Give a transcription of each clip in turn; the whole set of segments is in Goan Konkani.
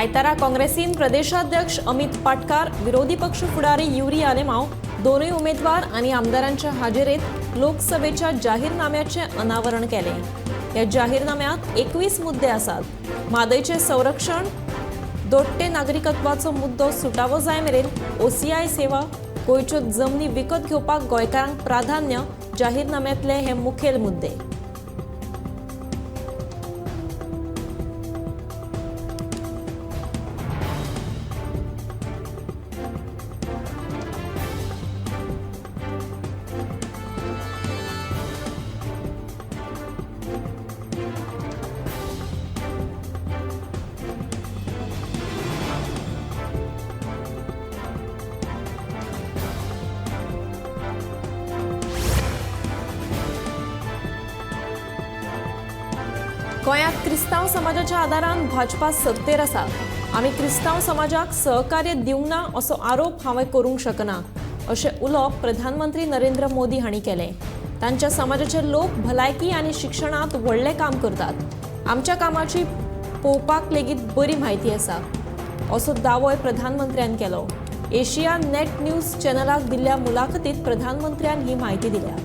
आयतारा काँग्रेसीन प्रदेशाध्यक्ष अमित पाटकार, विरोधी पक्ष फुडारी युरी आलेमाव दोनूय उमेदवार आनी आमदारांच्या हाजेरेत लोकसभेच्या जाहीरनाम्याचे अनावरण केले। ह्या जाहीरनाम्यात 21 मुद्दे आसात। म्हादयचें संरक्षण, दोट्टे नागरिकत्वाचो मुद्दो सुटावो जाय मेरेन ओसीआय सेवा, गोंयच्यो जमनी विकत घेवपाक गोंयकारांक प्राधान्य जाहीरनाम्यांतले हे मुखेल मुद्दे। गोंयांत क्रिस्तांव समाजाच्या आदारान भाजपा सत्तेर आसा। आमी क्रिस्तांव समाजाक सहकार्य दिवंक ना असो आरोप हांवें करूंक शकना अशें उलोवप प्रधानमंत्री नरेंद्र मोदी हांणी केलें। तांच्या समाजाचे लोक भलायकी आनी शिक्षणांत व्हडलें काम करतात। आमच्या कामाची पळोवपाक लेगीत बरी म्हायती आसा असो दावोय प्रधानमंत्र्यान केलो। एशिया नेट न्यूज चॅनलाक दिल्ल्या मुलाखतीत प्रधानमंत्र्यान ही म्हायती दिल्या।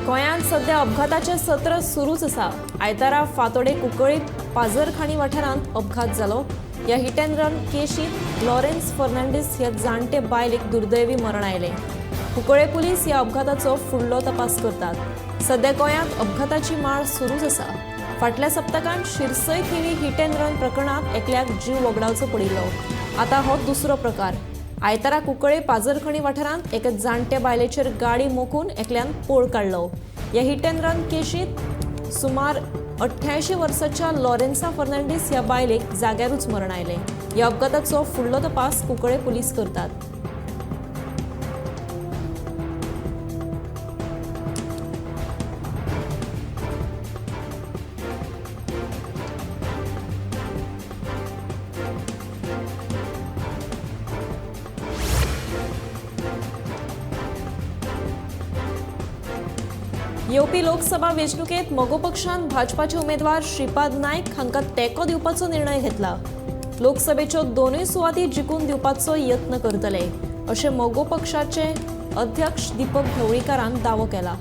गोंयांत सध्या अपघाताचें सत्र सुरूच आसा। आयतारा फातोडे कुंकळी पाजरखाणी वाठारांत अपघात जालो। ह्या हिट अँड रन केशींत लॉरेन्स फर्नांडीस ह्या जाणटे बायलेक दुर्दैवी मरण आयलें। कुंकळे पुलीस ह्या अपघाताचो फुडलो तपास करतात। सध्या गोंयांत अपघाताची माळ सुरूच आसा। फाटल्या सप्तकांत शिरसय थिवी हिट अँड रन प्रकरणांत एकल्याक जीव वगडावचो पडिल्लो। आतां हो दुसरो प्रकार। आयतारा कुंकळे पाजरखणी वाठारांत एका जाणटे बायलेचेर गाडी मोखून एकल्यान पोळ काडलो। ह्या हिट अँड रन केशींत सुमार 88 वर्साच्या लॉरेन्सा फर्नांडीस ह्या बायलेक जाग्यारूच मरण आयलें। ह्या अपघाताचो फुडलो तपास कुंकळे पुलीस करतात। येवपी लोकसभा वेंचणुकेत मगो पक्षान भाजपाचे उमेदवार श्रीपाद नायक हांकां तेंको दिवपाचो निर्णय घेतला। लोकसभेच्यो दोनूय सुवाती जिखून दिवपाचो यत्न करतले अशें मगो पक्षाचे अध्यक्ष दीपक ढवळीकारान दावो केला।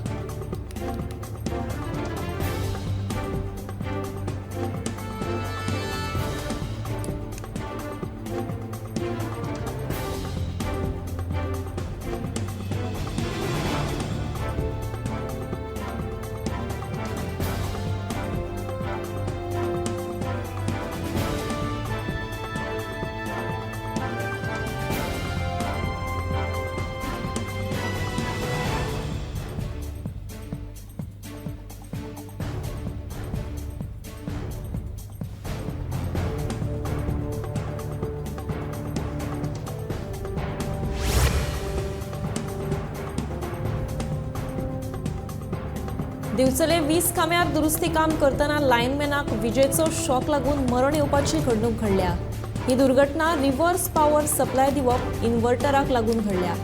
दिवचले वीज खांब्यार दुरुस्ती काम करतना लायनमॅनाक विजेचो शॉक लागून मरण येवपाची घडणूक घडल्या। ही दुर्घटना रिव्हर्स पॉवर सप्लाय दिवप इन्व्हर्टराक लागून घडल्या।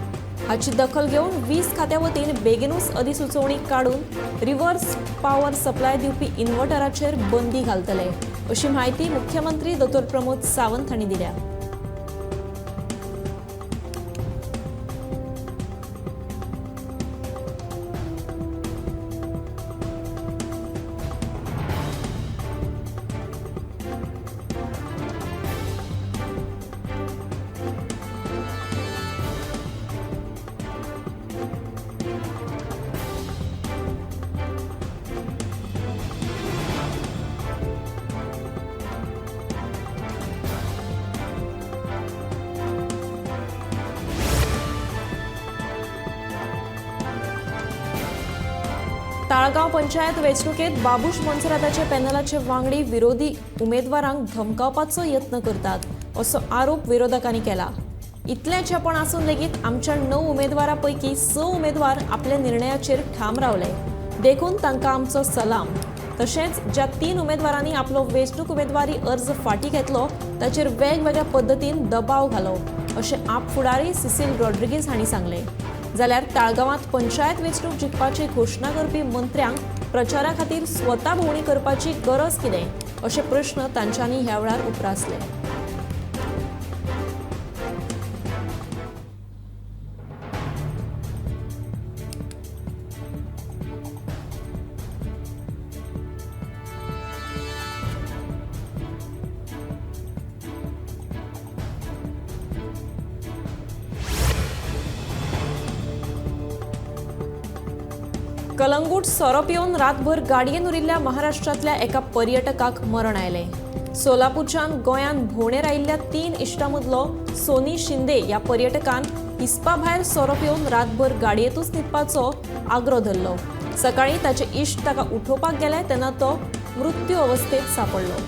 हाची दखल घेवन वीज खात्या वतीन बेगीनूच अधिसुचोवणी काडून रिव्हर्स पॉवर सप्लाय दिवपी इन्व्हर्टराचेर बंदी घालतले अशी म्हायती मुख्यमंत्री दोतोर प्रमोद सावंत हांणी दिल्या। ताळगांव पंचायत वेंचणुकेत बाबूश मोन्सेराताचे पॅनलाचे वांगडी विरोधी उमेदवारांक धमकावपाचो यत्न करतात असो आरोप विरोधकांनी केला. इतलें चेपण आसून लेगीत आमच्या 9 उमेदवारां पैकी 6 उमेदवार आपल्या निर्णयाचेर ठाम रावले, देखून तांकां आमचो सलाम. तशेंच ज्या 3 उमेदवारांनी आपलो वेंचणूक उमेदवारी अर्ज फाटीं घेतलो ताचेर वेगवेगळ्या पद्दतीन दबाव घालो अशें आप फुडारी सिसील रॉड्रिगीज हांणी सांगलें. जाल्यार ताळगांवांत पंचायत वेंचणूक जिखपाची घोशणा करपी मंत्र्यांक प्रचारा खातीर स्वता भोंवडी करपाची गरज कितें अशे प्रश्न तांच्यांनी ह्या वेळार उप्रासले. कलंगूट सोरो पिवन रातभर गाडयेन उरिल्ल्या महाराष्ट्रांतल्या एका पर्यटकाक मरण आयलें. सोलापूरच्यान गोंयांत भोंवडेर आयिल्ल्या 3 इश्टां मदलो सोनी शिंदे ह्या पर्यटकान हिसपा भायर सोरो पिवन रातभर गाडयेंतूच न्हिदपाचो आग्रो धरलो. सकाळीं ताचे इश्ट ताका उठोवपाक गेले तेन्ना तो मृत्यू अवस्थेत सांपडलो.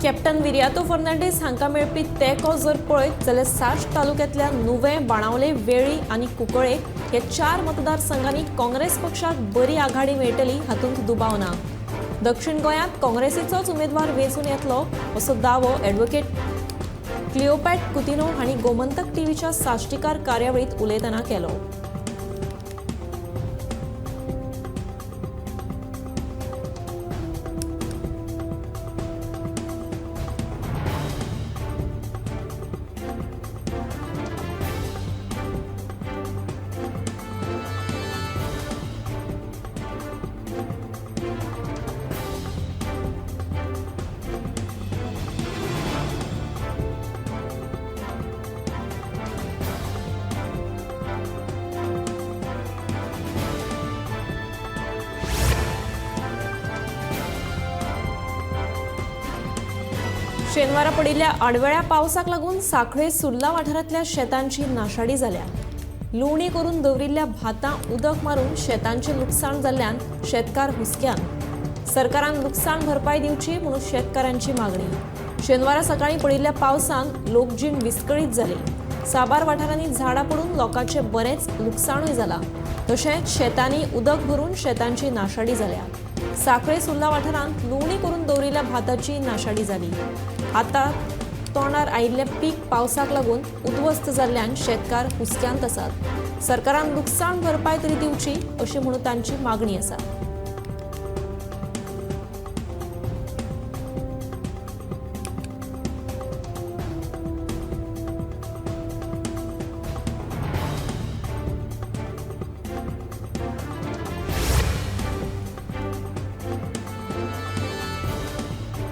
कॅप्टन विरियातो फर्नांडीस हांकां मेळपी तेंको जर पळयत जाल्यार साश्ट तालुक्यांतल्या नुवें, बाणावले, वेळी आनी कुंकळे हे 4 मतदारसंघांनी काँग्रेस पक्षाक बरी आघाडी मेळटली हातूंत दुबाव ना. दक्षिण गोंयांत काँग्रेसीचोच उमेदवार वेंचून येतलो असो दावो ॲडव्होकेट क्लिओपॅट कुतिनो हांणी गोमंतक टीव्हीच्या साश्टीकार कार्यावळींत उलयतना केलो. शेनवारा पडिल्ल्या आडवेळ्या पावसाक लागून सांखळे सुर्ला वाठारांतल्या शेतांची नाशाडी जाल्या. लुवणी करून दवरिल्ल्या भातां उदक मारून शेतांचें लुकसाण जाल्ल्यान शेतकार हुस्क्यान. सरकारान लुकसाण भरपाय दिवची म्हणून शेतकारांची मागणी. शेनवारा सकाळीं पडिल्ल्या पावसान लोकजीण विस्कळीत जाली. साबार वाठारांनी झाडां पडून लोकांचें बरेंच लुकसाणूय जालां. तशेंच शेतांनी उदक भरून शेतांची नाशाडी जाल्या. सांखळे सुर्ला वाठारांत लुवणी करून दवरिल्ल्या भाताची नाशाडी जाली. आतां तोंडार आयिल्लें पीक पावसाक लागून उद्ध्वस्त जाल्ल्यान शेतकार हुस्क्यांत आसात. सरकारान लुकसाण भरपाय तरी दिवची अशी म्हणून तांची मागणी आसा.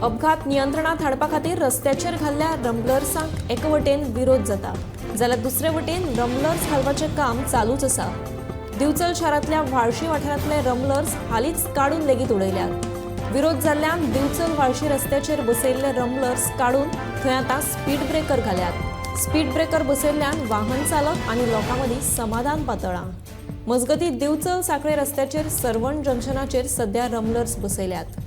अपघात नियंत्रणात हाडपा खातीर रस्त्याचेर घाल्ल्या रंबलर्सांक एके वटेन विरोध जाता जाल्यार दुसरे वटेन रंबलर्स घालपाचें काम चालूच आसा. दिवचल शारांतल्या व्हाळशी वाठारांतले रंबलर्स हालींच काडून लेगीत उडयल्यात. विरोध जाल्ल्यान दिवचल व्हाळशी रस्त्याचेर बसयल्ले रंबलर्स काडून थंय आतां स्पीड ब्रेकर घाल्यात. स्पीड ब्रेकर बसयल्ल्यान वाहन चालक आनी लोकां मदीं समाधान पातळ्ळां. मजगतीं दिवचल सांखळे रस्त्याचेर सर्वण जंक्शनाचेर सध्या रंबलर्स बसयल्यात.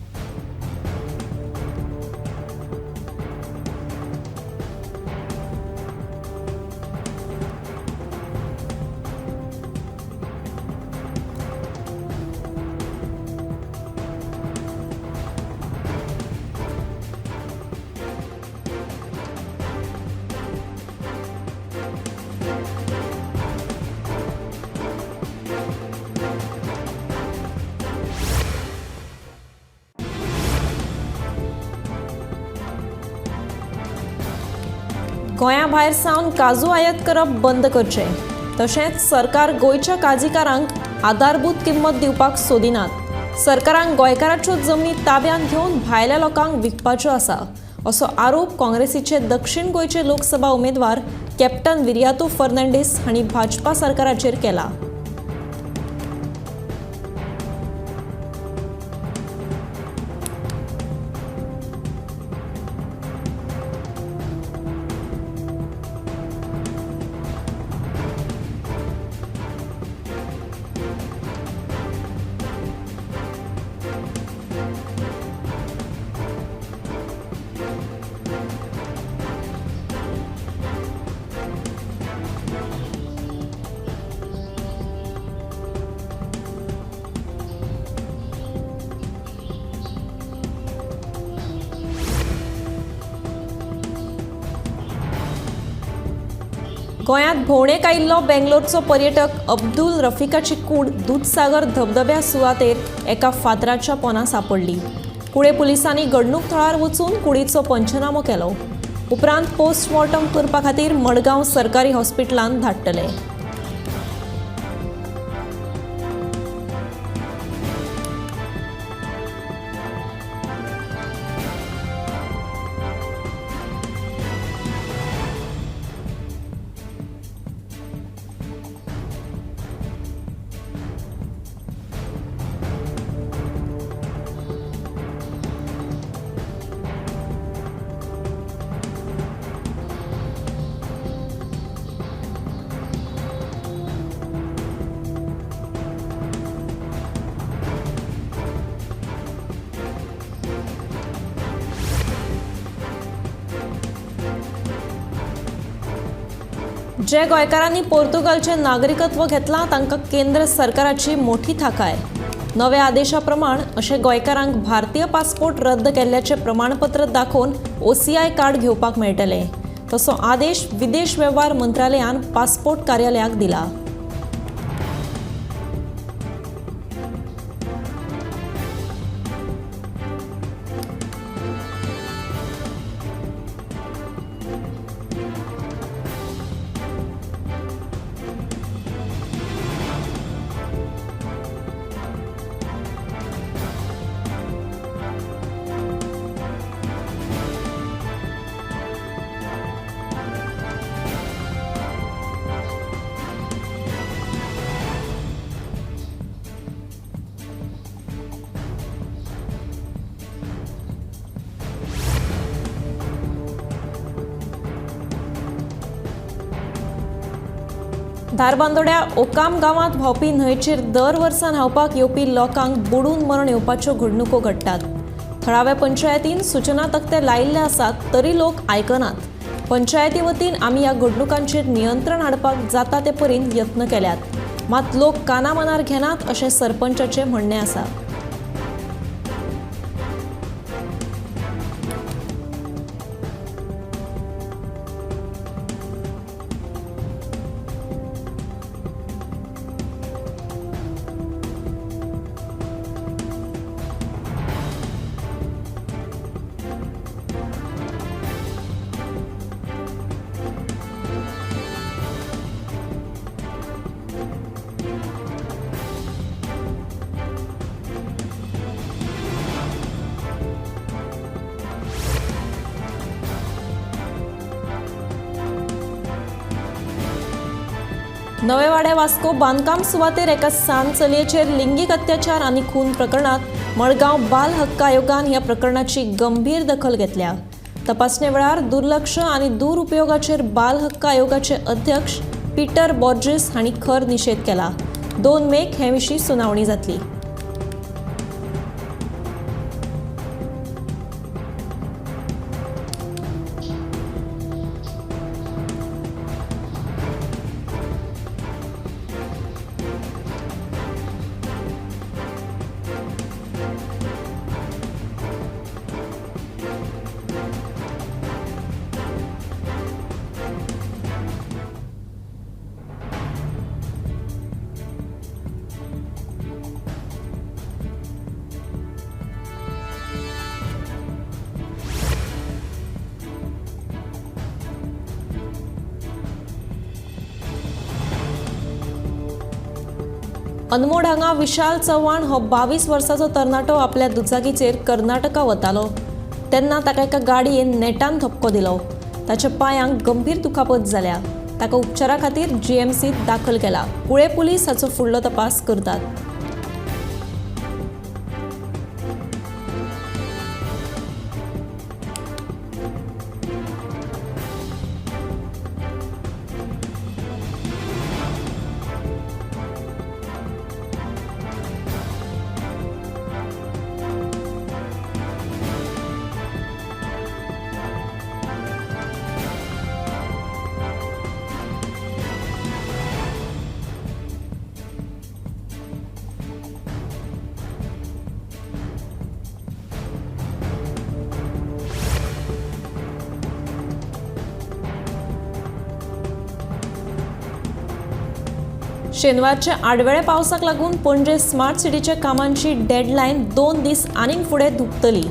गोंया भायर सावन काजू आयात करप बंद करचें. तशेंच सरकार गोंयच्या काजीकारांक आधारभूत किंमत दिवपाक सोदिनात. सरकारान गोंयकाराच्यो जमनी ताब्यांत घेवन भायल्या लोकांक विकपाच्यो आसा असो आरोप काँग्रेसीचे दक्षिण गोंयचे लोकसभा उमेदवार कॅप्टन विरियातो फर्नांडीस हांणी भाजपा सरकाराचेर केला. गोंयांत भोंवडेक आयिल्लो बेंगलोरचो पर्यटक अब्दुल रफिकाची कूड दुदसागर धबधब्या सुवातेर एका फातराच्या पोना सांपडली. कुळे पुलिसांनी घडणूक थळार वचून कुडीचो पंचनामो केलो. उपरांत पोस्टमॉर्टम करपा खातीर मडगांव सरकारी हॉस्पिटलांत धाडटले. जे गोंयकारांनी पोर्तुगालचें नागरिकत्व घेतलां तांकां केंद्र सरकाराची मोठी थाकाय. नव्या आदेशा प्रमाण अशे गोंयकारांक भारतीय पासपोर्ट रद्द केल्ल्याचें प्रमाणपत्र दाखोवन OCI card घेवपाक मेळटलें. तसो आदेश विदेश वेव्हार मंत्रालयान पासपोर्ट कार्यालयाक दिला. धारबांदोड्या ओकाम गांवांत व्हांवपी न्हंयचेर दर वर्सा न्हांवपाक येवपी लोकांक बुडून मरण येवपाच्यो घडणुको घडटात. थळाव्या पंचायतीन सुचना तक्ते लायिल्ले आसात तरी लोक आयकनात. पंचायती वतीन आमी ह्या घडणुकांचेर नियंत्रण हाडपाक जाता ते परीन यत्न केल्यात, मात लोक कानामनार घेनात अशें सरपंचाचें म्हणणें आसा. नवेवाडे वास्को बांदकाम सुवातेर एका सान चलयेचेर लिंगीक अत्याचार आनी खून प्रकरणात मडगांव बाल हक्क आयोगान ह्या प्रकरणाची गंभीर दखल घेतल्या. तपासणे वेळार दुर्लक्ष आनी दुरुपयोगाचेर बाल हक्क आयोगाचे अध्यक्ष पीटर बॉर्जिस हांणी खर निशेध केला. 2 मेक हे विशीं सुनावणी जातली. अनमोड हांगा विशाल चव्हाण हो 22 वर्साचो तरणाटो आपल्या दुचाकीचेर कर्नाटका वतालो तेन्ना ताका एका गाडयेन नेटान धपको दिलो. ताच्या पांयांक गंभीर दुखापत जाल्या. ताका उपचारा खातीर जीएमसीत दाखल केला. कुळे पुलीस हाचो फुडलो तपास करतात. शेनवारच्या आडवेळ्या पावसाक लागून पणजे स्मार्ट सिटीच्या कामांची डेडलायन 2 दीस आनीक फुडें धुकतली.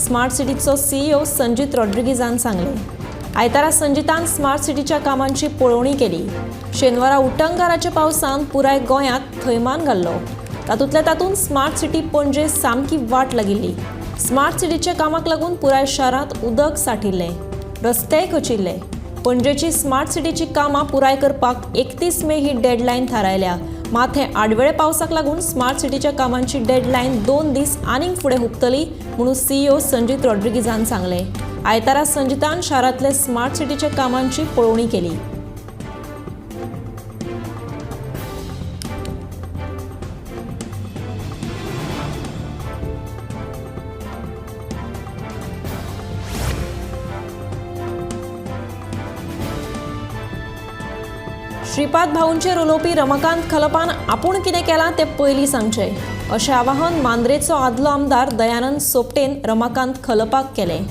स्मार्ट सिटीचो सीईओ संजीत रॉड्रिगीजान सांगलें. आयतारा संजीतान स्मार्ट सिटीच्या कामांची पळोवणी केली. शेनवारा उटंगाराच्या पावसान पुराय गोंयांत थैमान घाल्लो. तातूंतल्या तातूंत स्मार्ट सिटी पणजे सामकी वाट लागिल्ली. स्मार्ट सिटीच्या कामाक लागून पुराय शारांत उदक साठिल्लें, रस्तेय खचिल्ले. पणजेची स्मार्ट सिटीची कामां पुराय करपाक 31 मे ही डेडलायन थारायल्या. मात हे आडवेळे पावसाक लागून स्मार्ट सिटीच्या कामांची डेडलायन 2 दीस आनीक फुडें हुपतली म्हणून सीईओ संजीत रॉड्रिगीजान सांगलें. आयतारा संजीतान शारांतले स्मार्ट सिटीच्या कामांची पळोवणी केली. श्रीपाद भाऊंचेर उलोवपी रमाकांत खलपान आपूण कितें केलां तें पयलीं सांगचें अशें आवाहन मांद्रेचो आदलो आमदार दयानंद सोपटेन रमाकांत खलपाक केलें.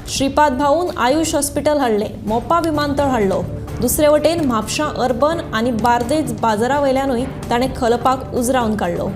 श्रीपाद भाऊन आयुष हॉस्पिटल हाडलें, मोपा विमानतळ हाडलो. दुसरे वटेन म्हापशां अर्बन आनी बार्देज बाजारा वयल्यानूय ताणें खलपाक उजरावन काडलो.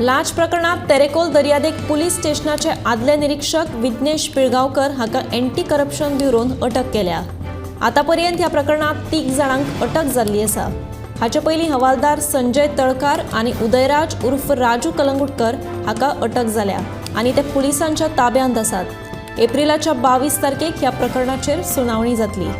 लाच प्रकरणात तेरेकोल दर्यादेग पुलीस स्टेशनाचे आदले निरीक्षक विघ्नेश पिळगांवकर हाका एंटी करप्शन ब्युरोन अटक केल्या. आतापर्यंत ह्या प्रकरणात 3 जाणांक अटक जाल्ली आसा. हाचे पयलीं हवालदार संजय तळकार आनी उदयराज उर्फ राजू कलंगुटकर हाका अटक जाल्या आनी ते पुलिसांच्या ताब्यांत आसात. एप्रिलाच्या 22 तारखेक ह्या प्रकरणाचेर सुनावणी जातली.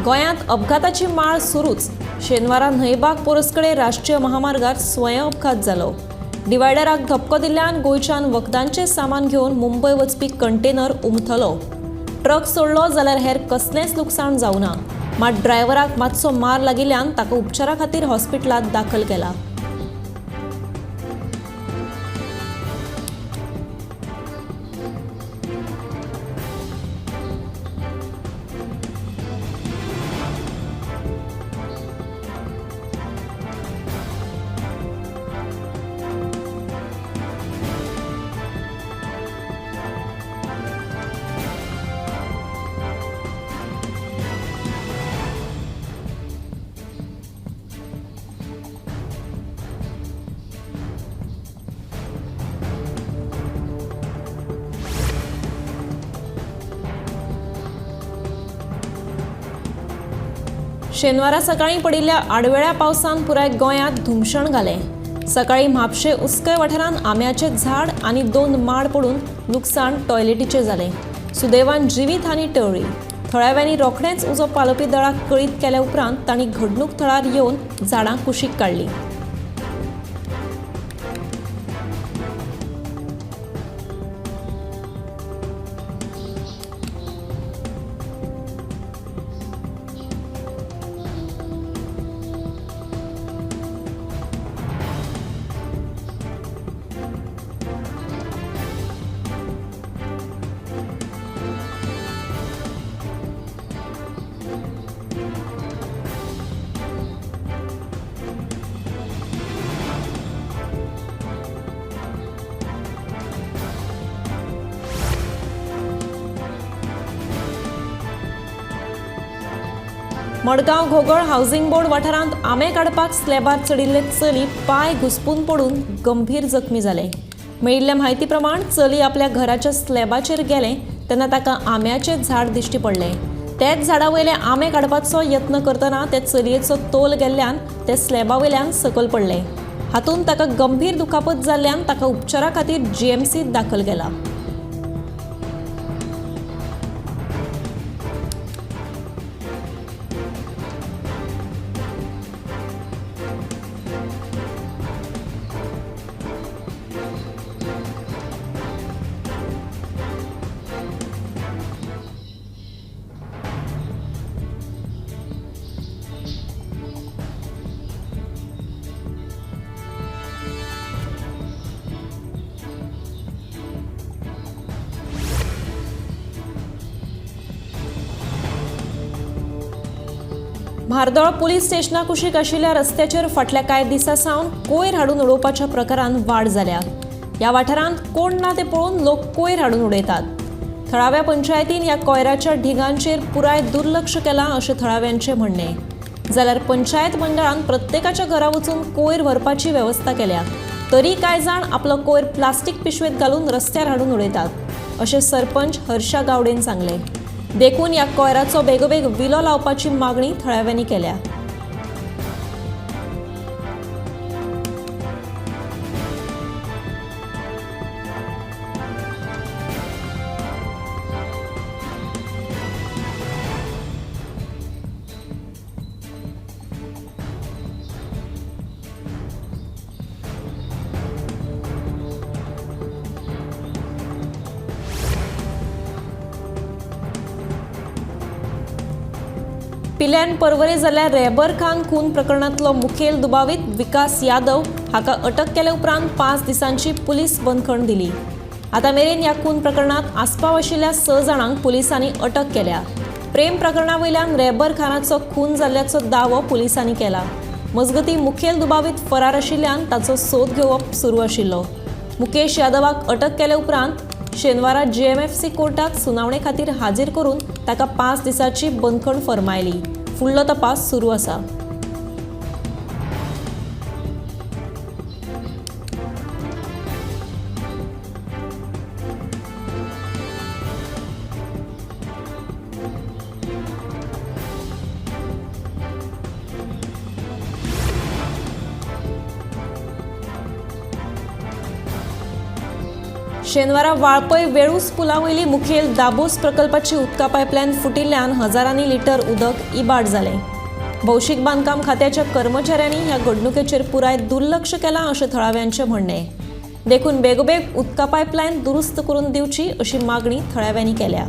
गोंयांत अपघाताची माळ सुरूच. शेनवारा न्हंयबाग पोरसकडे राष्ट्रीय महामार्गार स्वयं अपघात जालो. डिवायडराक धपको दिल्ल्यान गोंयच्यान वखदांचें सामान घेवन मुंबय वचपी कंटेनर उमथलो. ट्रक सोडलो जाल्यार हेर कसलेंच लुकसाण जावना. मात ड्रायव्हराक मातसो मार लागिल्ल्यान ताका उपचारा खातीर हॉस्पिटलांत दाखल केला. शेनवारा सकाळीं पडिल्ल्या आडवेळ्या पावसान पुराय गोंयांत धुमशण घालें. सकाळीं म्हापशें उसकय वाठारांत आंब्याचें झाड आनी 2 माड पडून लुकसाण टॉयलेटीचें जालें. सुदैवान जिवीत हानी टळ्ळी. थळाव्यांनी रोखडेंच उजो पालोवपी दळाक कळीत केल्या उपरांत तांणी घडणूक थळार येवन झाडां कुशीक काडलीं. मडगांव घोगळ हावसिंग बोर्ड वाठारांत आंबे काडपाक स्लॅबार चडिल्ले चली पांय घुसपून पडून गंभीर जखमी जाले. मेळिल्ल्या म्हायती प्रमाण चली आपल्या घराच्या स्लॅबाचेर गेलें तेन्ना ताका आंब्याचें झाड दिश्टी पडलें. तेच झाडा वयले आंबे काडपाचो यत्न करतना ते चलयेचो तोल गेल्ल्यान ते स्लॅबा वयल्यान सकयल पडलें. हातूंत ताका गंभीर दुखापत जाल्ल्यान ताका उपचारा खातीर जीएमसींत दाखल केला. म्हार्दोळ पुलीस स्टेशना कुशीक आशिल्ल्या रस्त्याचेर फाटल्या कांय दिसां सावन कोयर हाडून उडोवपाच्या प्रकारान वाड जाल्या. ह्या वाठारांत कोण ना ते पळोवन लोक कोयर हाडून उडयतात. थळाव्या पंचायतीन ह्या कोयराच्या ढिगांचेर पुराय दुर्लक्ष केलां अशें थळाव्यांचें म्हणणें. जाल्यार पंचायत मंडळान प्रत्येकाच्या घरा वचून कोयर व्हरपाची वेवस्था केल्या, तरी कांय जाण आपलो कोयर प्लास्टीक पिशवेंत घालून रस्त्यार हाडून उडयतात अशें सरपंच हर्षा गावडेन सांगलें. देखून ह्या कोयराचो बेगोबेग विलो लावपाची मागणी थळाव्यांनी केल्या. पिल्यान परवरे जाल्यार रेबर खान खून प्रकरणांतलो मुखेल दुबावीत विकास यादव हाका अटक केले उपरांत 5 दिसांची पुलीस बंदखण दिली. आतां मेरेन ह्या खून प्रकरणांत आस्पाव आशिल्ल्या 6 जाणांक पुलिसांनी अटक केल्या. प्रेम प्रकरणा वयल्यान रेबर खानाचो खून जाल्ल्याचो दावो पुलिसांनी केला. मजगतीं मुखेल दुबावीत फरार आशिल्ल्यान ताचो सोद घेवप सुरू आशिल्लो. मुकेश यादवाक अटक केले उपरांत शेनवारा जीएमएफसी कोर्टात सुनावणे खातीर हाजीर करून ताका 5 दिसांची बंदखण फर्मायली. फुडलो तपास सुरू आसा. शेनवारा वाळपय वेळूस पुलावयली मुखेल दाबोस प्रकल्पाची उदका पायपलायन फुटिल्ल्यान हजारांनी लिटर उदक इबाड जालें. भौशीक बांदकाम खात्याच्या कर्मचाऱ्यांनी ह्या घडणुकेचेर पुराय दुर्लक्ष केलां अशें थळाव्यांचें म्हणणें. देखून बेगोबेग उदका पायपलायन दुरुस्त करून दिवची अशी मागणी थळाव्यांनी केल्या.